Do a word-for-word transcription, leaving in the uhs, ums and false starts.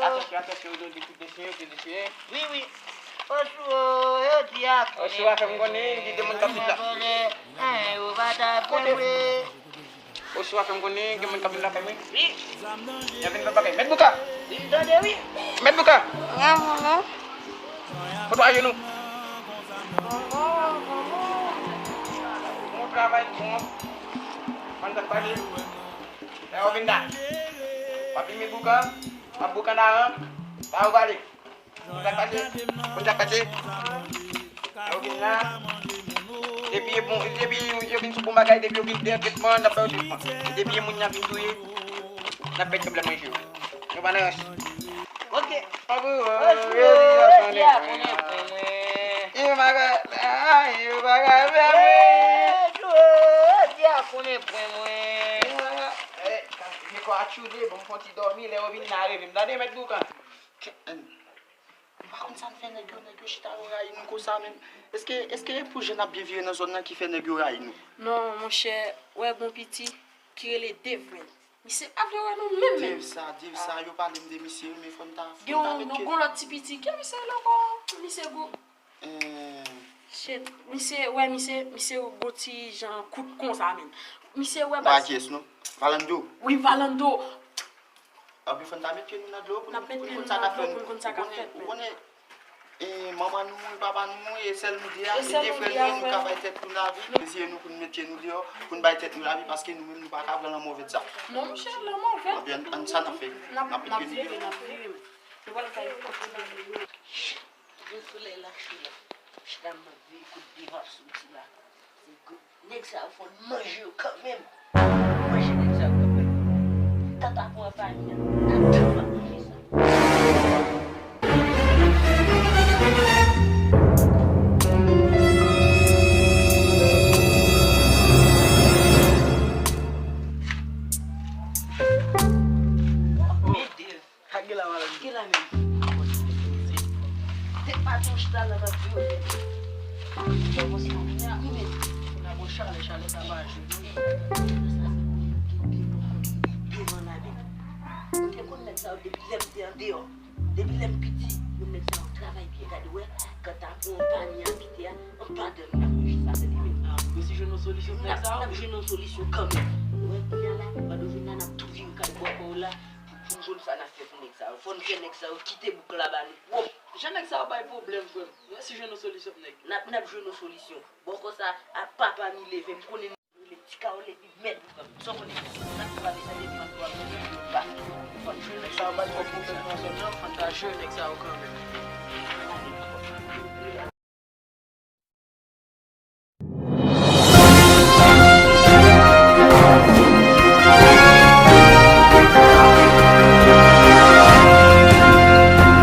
Atansyon, atansyon, yo di tout dechen, yo di dechen. Wi, wi. Oswo, yo di a. Oswo a fè m konnen, di de moun k ap vin la. Kote? Oswo a fè m konnen, gen moun k ap vin lakay mwen. Wi. Y ap vin fè bagay. Mèt Bouka! Wi, m tande, wi. Mèt Bouka! Wi, mwen. Foto ajenou. Bon travay, bon. Ann pale. Lè yo vin la. W ap vin met boukan, w ap boukan daran, pa yo pale. Konn sa k pase, konn sa k pase. Lè yo vin la, depi bon, depi yo vin sou bon bagay, depi yo vin dèyè tretman, n ap ba yo tretman. Depi moun nan vin touye, n ap fè pwoblèm manje yo. Nou pa nan rans. Ok. Oswo, yo di a konnen pwen mwen. Yo pa ka, ah, yo pa ka fè mwen. Oswo, yo di a konnen pwen mwen. Eh, men kò a tchoule, bon, m fon ti dòmi, lè yo vin la, reve m. Tande, mèt Boukan. M pa konn sa n fè nèg yo, nèg yo chita yo rayi nou konsa menm. Èske, èske pou jan n ap byen vire nan zòn nan ki fè nèg yo rayi nou? Non, monchè, wè gon piti ki rele Devren. Misye pa vle wè nou menm menm. Dev sa, Dev sa, yo pale m de misye wi, men fò n ta, fò n ta met kè. Gen yon lòt ti piti, ki misye rele ankò? Misye gwo. Eh. Shit, misye, wè, misye, misye gwo ti jan kout konsa menm. Misye wè baz. Pa kiyès non? Valando. Wi, Valando. Anpi fò n ta met pye nou nan dlo pou nou, pou nou konn sa k ap fèt. Ou konnen, ou konnen, e, manman nou mouri, papa nou mouri, e sèl nou de a, e de frè nou ye, nou ka bay tèt nou lavi. Mezire nou pou nou met pye nou deyò, pou nou bay tèt nou lavi, paske nou menm nou pa ka pran lanmò vèt sa. Non, monchè, lanmò vèt. Anpi ann, ann sa n ap fè. N ap met pye nou deyò. N ap vire, n ap vire. Nou pral kay kote de yo. Gwo solèy la cho la. Chita m ap veye kout devan soti la. Se gwo. Nèg sa yo fò n manje yo kanmenm. Manje nèg sa yo kanmenm. Tata konpayi an. Ap manje sa. Mete. Sa k gen la, madanm? Ki la menm? Te pa tou chita la, n ap di yo. Yo konsa, kounye a, wi, men. Kounye a, bon, chalè, chalè, sa pa jwe, non. Sa se pou yo gen de bon kote devan la, men. Ou te konn nèg sa yo depi lè m te andeyò. Depi lè m piti, moun nèg sa yo travay byen. Gade, wè, kanta pou yon panye a pite a, anpadan nou n ap manje sa, tande, men. Ah, nou mesi jwenn yon solisyon pou nèg sa yo. N ap jwenn yon solisyon kanmenm. Ou wè, kounye a la, pandan jounen an, n ap tou vire kay bòkò la. Pou, pou n jwenn sa n ap fè pou nèg sa yo. Fò n fè nèg sa yo kite bouk la ba nou pwòp. Jan nèg sa yo bay pwoblèm, frè m. Nou esi jwenn yon solisyon pou nèg yo. N ap, n ap jwenn yon solisyon. Bòkò sa, a papa m li leve, m konnen li rele Ti Kawole, li mèt bouk la. Sa w konnen? N ap travay sa depi an twa mil vennde ba. Fò n jwenn nèg sa yo bay twòp pwoblèm nan zòn nan, fò n ta jere nèg sa yo kanmenm.